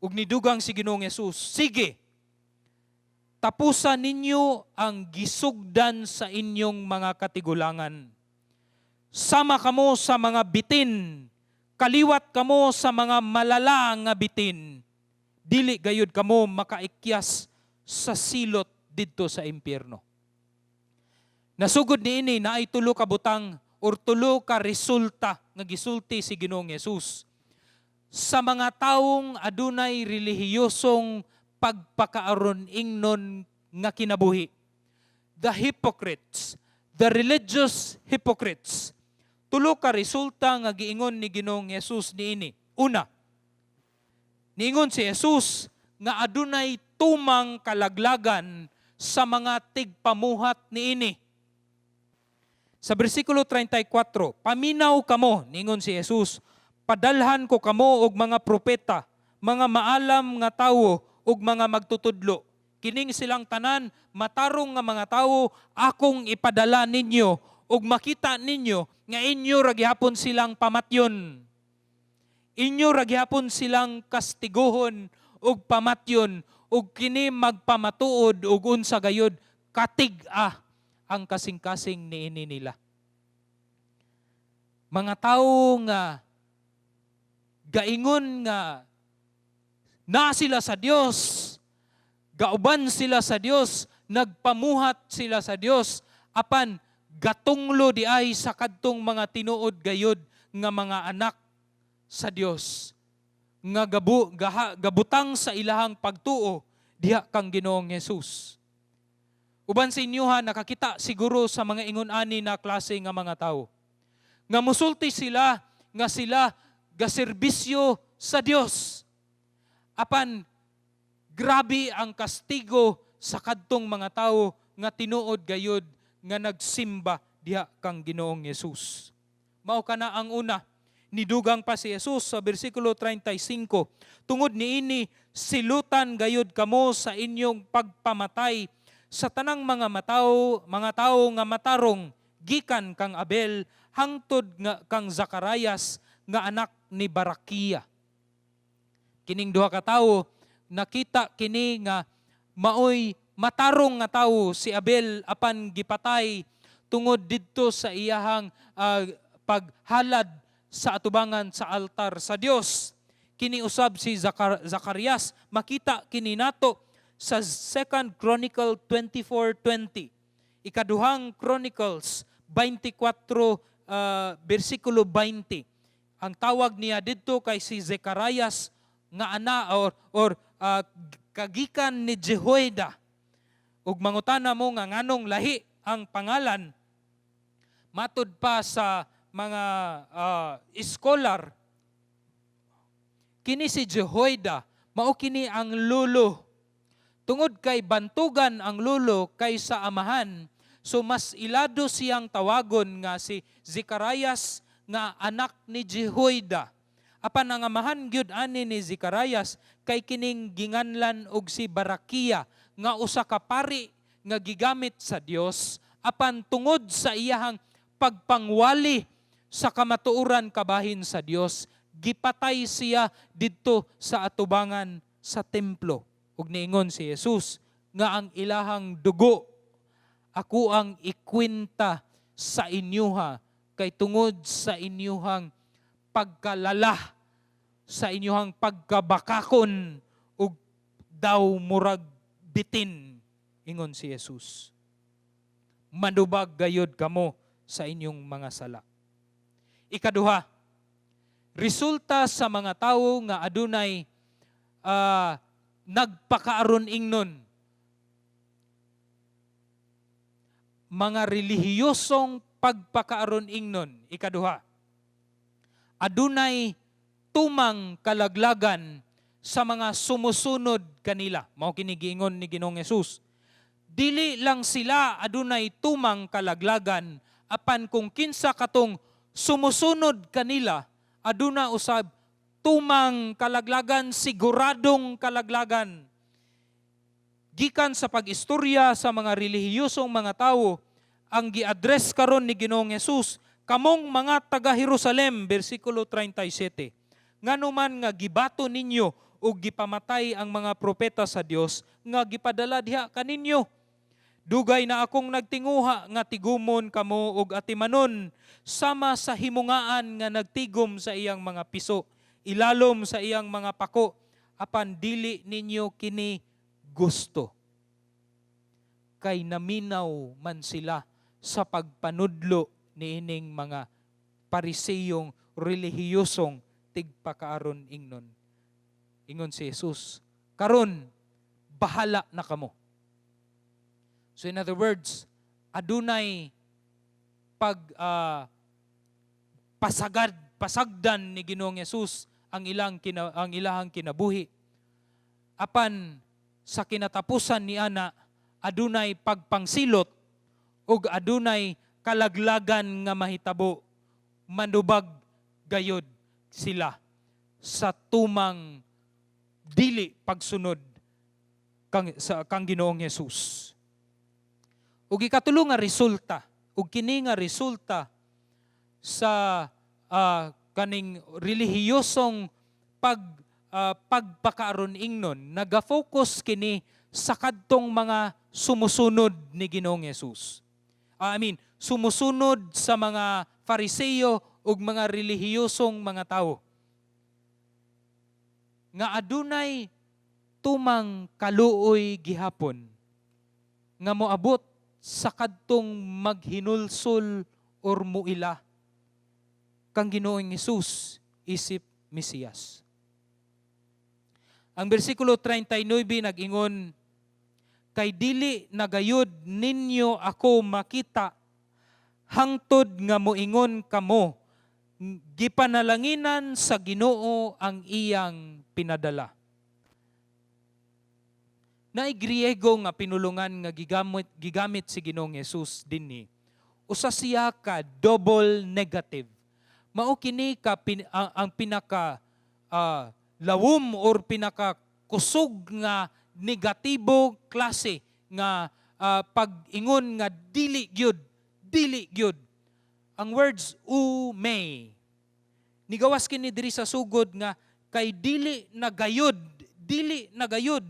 Ug nidugang si Ginoong Yesus, "Sige, tapusan ninyo ang gisugdan sa inyong mga katigulangan. Sama kamo sa mga bitin, kaliwat kamo sa mga malala nga bitin. Dili gayud kamo makaikyas sa silot didto sa impyerno." Nasugod niini, naay tulo ka butang or tulo ka resulta nga gisulti si Ginoong Yesus sa mga taong adunay relihiyosong pagpakaaron ingnon nga kinabuhi. The hypocrites, the religious hypocrites. Tulo ka resulta nga giingon ni Ginoong Yesus niini. Una, niingon si Jesus nga adunay tumang kalaglagan sa mga tigpamuhat niini. Sa bersikulo 34, "Paminaw kamo," ningon si Jesus, "padalhan ko kamo og mga propeta, mga maalam nga tawo ug mga magtutudlo. Kining silang tanan matarong nga mga tawo akong ipadala ninyo, ug makita ninyo nga inyo ra gihapon silang pamatyon. Inyo ra gihapon silang kastiguhon ug pamatyon, ug kini magpamatuod ug unsa gayud katig-a ang kasing-kasing niini nila." Mga tawo nga gaingon nga na sila sa Dios, gauban sila sa Dios, nagpamuhat sila sa Dios, apan gatunglo di ay sa kadtong mga tinuod gayud nga mga anak sa Dios nga gabutang sa ilahang pagtuo diha kang Ginoong Hesus. Uban sa inyoha nakakita siguro sa mga ingon ani na klase nga mga tawo nga musulti sila nga sila gaserbisyo sa Dios. Apan grabe ang kastigo sa kadtong mga tawo nga tinuod gayud nga nagsimba diha kang Ginoong Hesus. Mao kana ang una. Nidugang pa si Jesus sa bersikulo 35, "Tungod niini silutan gayud kamo sa inyong pagpamatay sa tanang mga tawo nga matarong gikan kang Abel hangtod nga kang Zacarias nga anak ni Barakia." Kining duha ka tawo, nakita kini nga maoy matarong nga tawo si Abel, apan gipatay tungod didto sa iyahang paghalad sa atubangan sa altar sa Dios. Kini usab si Zacarias, makita kini nato sa 2 Chronicle 24:20. Ikaduhang Chronicles 24 bersikulo 20. Ang tawag niya didto kay si Zecharias nga ana or kagikan ni Jehoiada. Ug mangutana mo nga nganong lahi ang pangalan, matud pa sa mga scholar, kini si Jehoiada mao kini ang lulo. Tungod kay bantugan ang lulo kaysa amahan, so mas ilado siyang tawagon nga si Zecharias nga anak ni Jehoiada. Apan ang amahan gyud ani ni Zecharias kay kining ginganlan og si Barakia nga usa ka pari nga gigamit sa Dios, apan tungod sa iyahang pagpangwali sa kamatuoran kabahin sa Dios, gipatay siya didto sa atubangan sa templo. Ug niingon si Jesus nga ang ilahang dugo ako ang ikwenta sa inyuha kay tungod sa inyuhang pagkalala sa kamatuoran kabahin sa Dios. sa inyuhang pagkabakakon ug daw murag bitin, ingon si Jesus. Manubag gayod kamo sa inyong mga sala. Ikaduha, resulta sa mga tawo nga adunay nagpakaaron ingnon, mga relihiyosong pagpakaaron ingnon. Ikaduha, adunay tumang kalaglagan sa mga sumusunod kanila. Mao kini giingon ni Ginoong Hesus. Dili lang sila adunay tumang kalaglagan, apan kung kinsa katong sumusunod kanila, aduna usab tumang kalaglagan, siguradong kalaglagan. Gikan sa pag-istorya sa mga relihiyosong mga tawo, ang gi-address karon ni Ginoong Hesus, "Kamong mga taga Jerusalem," bersikulo 37. "Ngano man nga gibato ninyo ug gipamatay ang mga propeta sa Dios nga gipadala diha kaninyo? Dugay na akong nagtinguha nga tigumon kamo og atimanon sama sa himungaan nga nagtigom sa iyang mga piso ilalom sa iyang mga pako, apan dili ninyo kini gusto." Kay naminaw man sila sa pagpanudlo niining mga Pariseyong relihiyosong tigpakaaron ingnon. Ingon si Jesus, "Karon bahala na kamo." So in other words, adunay pag pasagad, pasagdan ni Ginoong Hesus ang ilahang kinabuhi. Apan sa kinatapusan ni ana, adunay pagpangsilot ug adunay kalaglagan nga mahitabo. Manubag gayod sila sa tumang dili pagsunod kang Ginoong Hesus. Ug ikatulo nga resulta, ug kini nga resulta sa kaning relihiyosong pagpakaaron ingnon, naga-focus kini sa kadtong mga sumusunod ni Ginoong Hesus. I mean, sumusunod sa mga Fariseo ug mga relihiyosong mga tawo nga adunay tumang kaluoy gihapon nga moabot sa kadtong maghinulsol or muila kang Ginoong Hesus isip Mesiyas. Ang bersikulo 39 nag-ingon, "Kay dili na gayud ninyo ako makita hangtod nga moingon kamo, 'Gipanalanginan sa Ginoo ang iyang pinadala.'" Naay Griego nga pinulungan nga gigamit si Ginoong Hesus dinhi. Usa siya ka double negative. Mao kini ka ang pinaka lawom or pinaka kusog nga negatibo klase nga pag-ingon nga dili gyud, dili gyud. Ang words ou mē. Nigawas kini diri sa sugod nga kay dili na gayud, dili na gayud.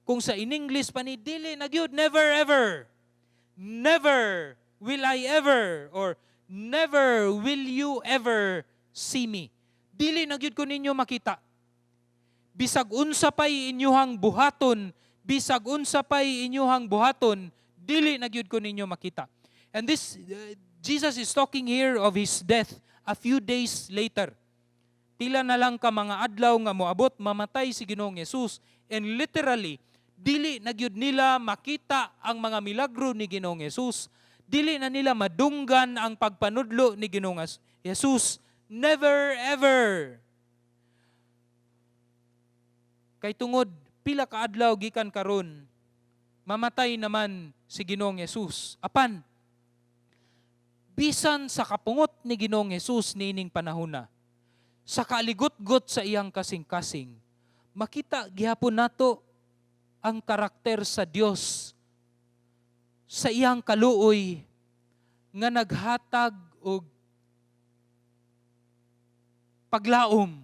Kung sa in English pa ni, dili na gyud, never ever. Never will I ever or never will you ever see me. Dili na gyud ko ninyo makita. Bisag unsa pay inyuhang buhaton, bisag unsa pay inyuhang buhaton, dili na gyud ko ninyo makita. And this Jesus is talking here of his death a few days later. Pila na lang ka mga adlaw nga moabot, mamatay si Ginoong Hesus, and literally dili na gyud nila makita ang mga milagro ni Ginoong Hesus. Dili na nila madunggan ang pagpanudlo ni Ginoong Hesus. Never ever. Kay tungod pila ka adlaw gikan karon, mamatay naman si Ginoong Hesus. Apan bisan sa kapungot ni Ginoong Hesus niining panahona, sa kaaligot-got sa iyang kasing-kasing, makita gihapon nato ang karakter sa Dios sa iyang kaluoy nga naghatag og paglaom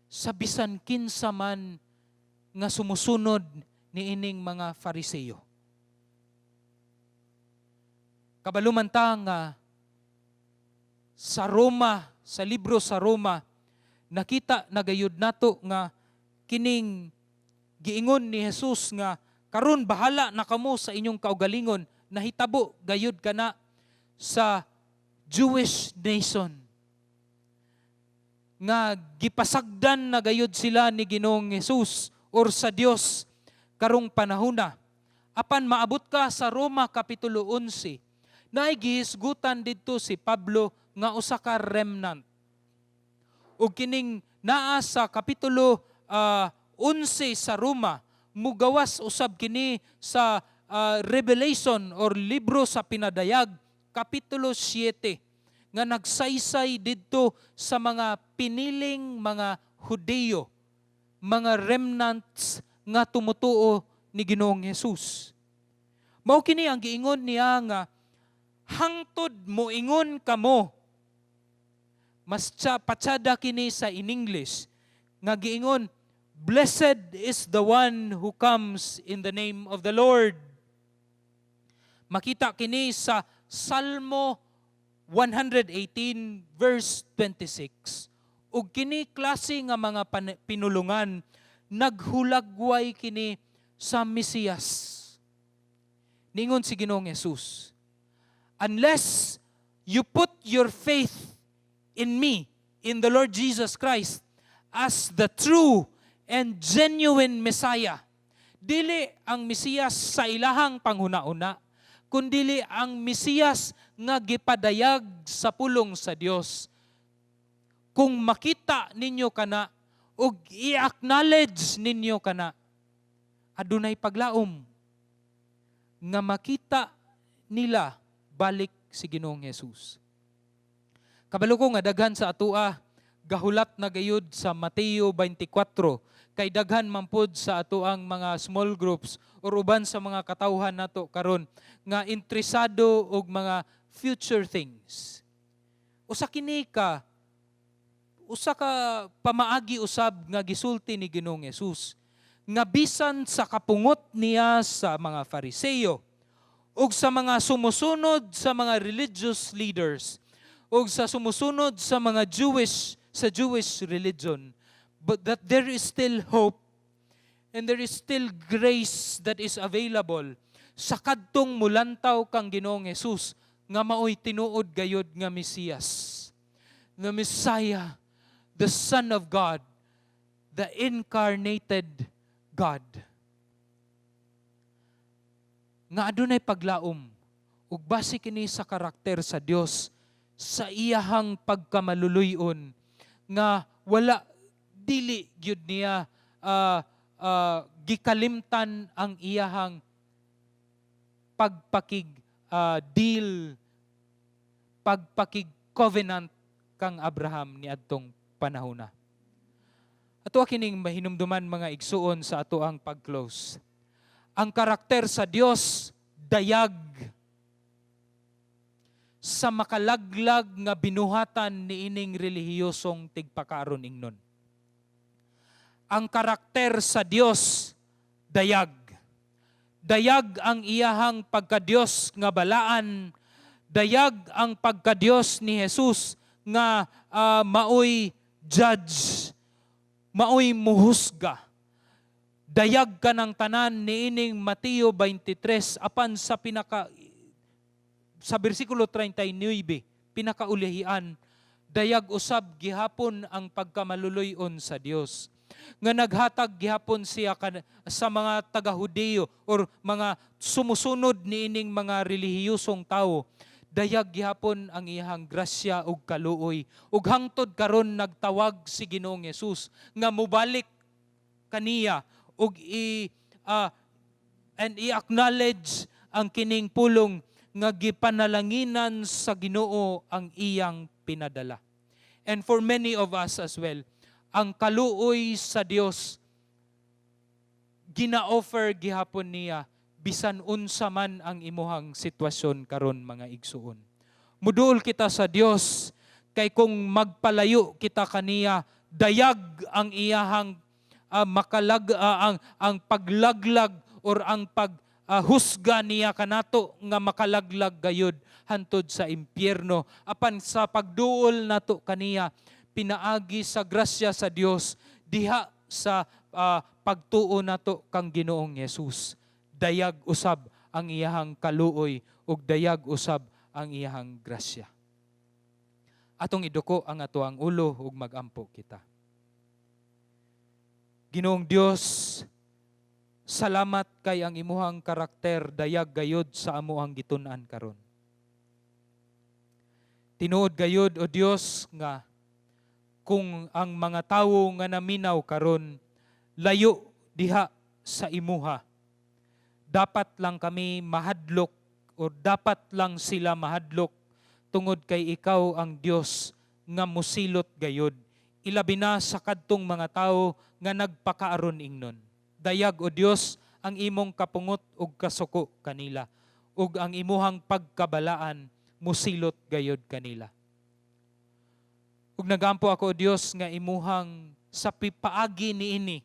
sa bisan kinsa man nga sumusunod niining mga Fariseo. Kabalo man ta nga sa Roma, sa libro sa Roma, Nakita na gayud nato nga kining giingon ni Jesus nga "Karon bahala na kamo sa inyong kaugalingon," nahitabo gayud kana sa Jewish nation nga gipasagdan na gayud sila ni Ginoong Jesus or sa Dios karong panahona. Apan maabot ka sa Roma kapitulo 11, naay gihisgutan didto si Pablo nga usa ka remnant. Ug kining naa sa kapitulo 11 sa Roma, mugawas usab kini sa Revelation or libro sa Pinadayag kapitulo 7 nga nagsaysay didto sa mga piniling mga Hudiyo, mga remnants nga tumutuo ni Ginoong Jesus. Mao kini ang giingon niya nga hangtod moingon kamo, mas tsa, patsada kini sa in English nga giingon, "Blessed is the one who comes in the name of the Lord." Makita kini sa Salmo 118 verse 26. Ug kini klase nga mga pinulungan, naghulagway kini sa Mesiyas. Ningon si Ginoong Jesus, "Unless you put your faith in me, in the Lord Jesus Christ, as the true and genuine Messiah," dili ang Mesiyas sa ilahang panghuna-una, kundili ang Mesiyas nga gipadayag sa pulong sa Dios. "Kung makita ninyo kana ug i-acknowledge ninyo kana, adunay paglaom nga makita nila balik si Ginoong Jesus." Kabalo ko nga daghan sa atoa gahulat na gayud sa Mateo 24 kay daghan man pod sa atoang mga small groups or uban sa mga katawhan nato karon nga interesado og mga future things. Usa ka pamaagi usab nga gisulti ni Ginoong Jesus nga bisan sa kapungot niya sa mga Fariseo ug sa mga sumusunod sa mga religious leaders ug sa sumusunod sa mga Jewish sa Jewish religion, but that there is still hope and there is still grace that is available sa kadtong mulantaw kang Ginoong Jesus nga maoy tinuod gayod nga Mesiyas, the Messiah, the Son of God, the incarnated God, nga adunay paglaom ug base kini sa karakter sa Dios sa iyahang pagkamaluluy-on nga wala dili gyud niya gikalimtan ang iyahang pagpakig deal, pagpakig covenant kang Abraham niadtong panahona. Ato kining mahinumduman, mga igsuon, sa atoang pag-close. Ang karakter sa Dios dayag sa makalaglag nga binuhatan niining relihiyosong tigpakaron ingnon. Ang karakter sa Dios dayag. Dayag ang iyahang pagkadiyos nga balaan, dayag ang pagkadiyos ni Jesus nga maoy judge, maoy muhusga. Dayag ka ng tanan niining Mateo 23, apan sa pinaka sa bersikulo 39, pinakaulihian, dayag usab gihapon ang pagkamaluluy-on sa Dios nga naghatag gihapon siya sa mga taga-Hudeo or mga sumusunod niining mga relihiyosong tawo. Dayag gihapon ang iyang grasya ug kaluoy, ug hangtod karon nagtawag si Ginoong Hesus nga mobalik kaniya ug i and i-acknowledge ang kining pulong nga gipanalanginan sa Ginoo ang iyang pinadala. And for many of us as well, ang kaluoy sa Dios gina-offer gihapon niya bisan unsa man ang imuhang sitwasyon karon, mga igsuon. Muduol kita sa Dios kay kung magpalayo kita kaniya, dayag ang iyahang makalag ang paglaglag or ang pag husga niya kanato nga makalaglag gayud hantod sa impyerno. Apan sa pagduol nato kaniya, pinaagi sa grasya sa Dios diha sa pagtuo nato kang Ginoong Hesus. Dayag usab ang iyahang kaluoy ug dayag usab ang iyahang grasya. Atong iduko ang atoang ulo ug magampo kita. Ginoong Dios, salamat kay ang imuhang karakter dayag gayod sa amuang gitun-an karon. Tinuod gayod, o Dios, nga kung ang mga tawo nga naminaw karon layo diha sa imuha, dapat lang kami mahadlok o dapat lang sila mahadlok tungod kay ikaw ang Dios nga musilot gayod, ilabi na sa kadtong mga tawo nga nagpakaaron ingnon. Dayag, o Dios, ang imong kapungot ug kasuko kanila ug ang imuhang pagkabalaan musilot gayod kanila. Ug nagampo ako, o Dios, nga imuhang sa paagi niini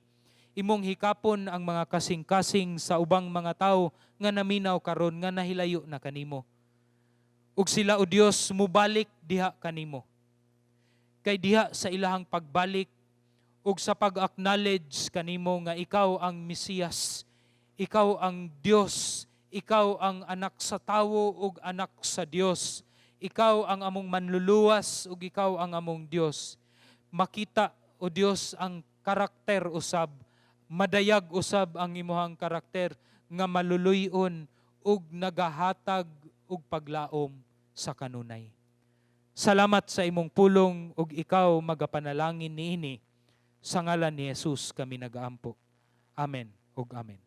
imong hikapon ang mga kasing-kasing sa ubang mga tawo nga naminaw karon nga nahilayo na kanimo. Ug sila, o Dios, mubalik diha kanimo. Kay diha sa ilahang pagbalik ug sa pag-acknowledge kanimo nga ikaw ang Mesiyas, ikaw ang Dios, ikaw ang anak sa tawo ug anak sa Dios, ikaw ang among manluluwas ug ikaw ang among Dios. Makita, o Dios, ang karakter usab, madayag usab ang imuhang karakter nga maluluy-on ug nagahatag og paglaom sa kanunay. Salamat sa imong pulong ug ikaw magapanalangin niini. Sa ngalan ni Jesus kami nagaampo. Amen ug amen.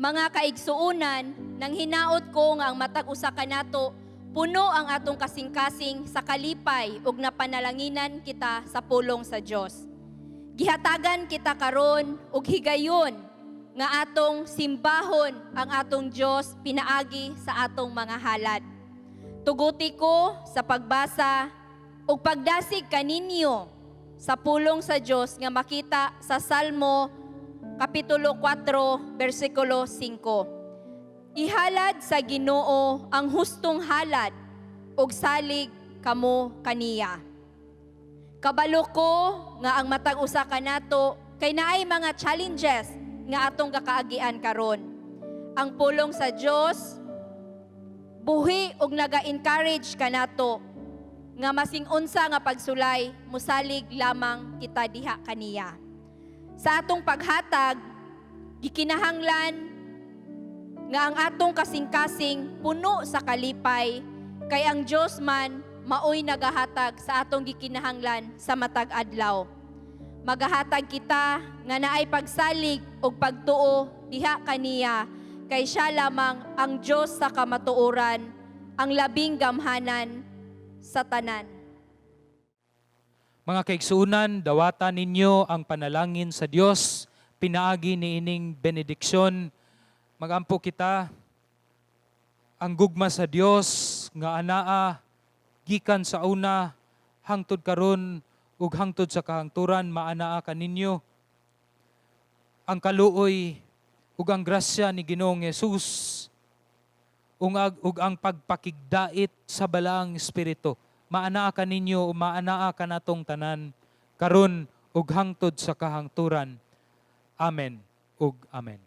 Mga kaigsuunan, nang hinaot ko nga ang matag usa kanato puno ang atong kasing-kasing sa kalipay ug napanalanginan kita sa pulong sa Dios. Gihatagan kita karon og higayon nga atong simbahon ang atong Dios pinaagi sa atong mga halad. Tuguti ko sa pagbasa ug pagdasig kaninyo sa pulong sa Dios nga makita sa Salmo Kapitulo 4, versikulo 5. Ihalad sa Ginoo ang hustong halad ug salig kamo kaniya. Kabalo ko nga ang matag usa kanato kay naay mga challenges nga atong kakaagian karon. Ang pulong sa Dios buhi ug naga-encourage kanato nga masing unsa nga pagsulay musalig lamang kita diha kaniya. Sa atong paghatag, gikinahanglan nga ang atong kasing-kasing puno sa kalipay kay ang Dios man maoy nagahatag sa atong gikinahanglan sa matag adlaw. Magahatag kita nga naay pagsalig ug pagtuo diha kaniya kay siya lamang ang Dios sa kamatuoran, ang labing gamhanan sa tanan. Mga kaigsuunan, dawata ninyo ang panalangin sa Dios, pinaagi niining benediksyon. Magampo kita, ang gugma sa Dios nga anaa gikan sa una hangtod karon ug hangtod sa kahangturan maanaa kaninyo. Ang kaluoy ug ang grasya ni Ginoong Hesus ug ang pagpakigdait sa Balaang Espiritu maanaa kaninyo ug maanaa kanatong tanan karon ug hangtod sa kahangturan. Amen ug amen.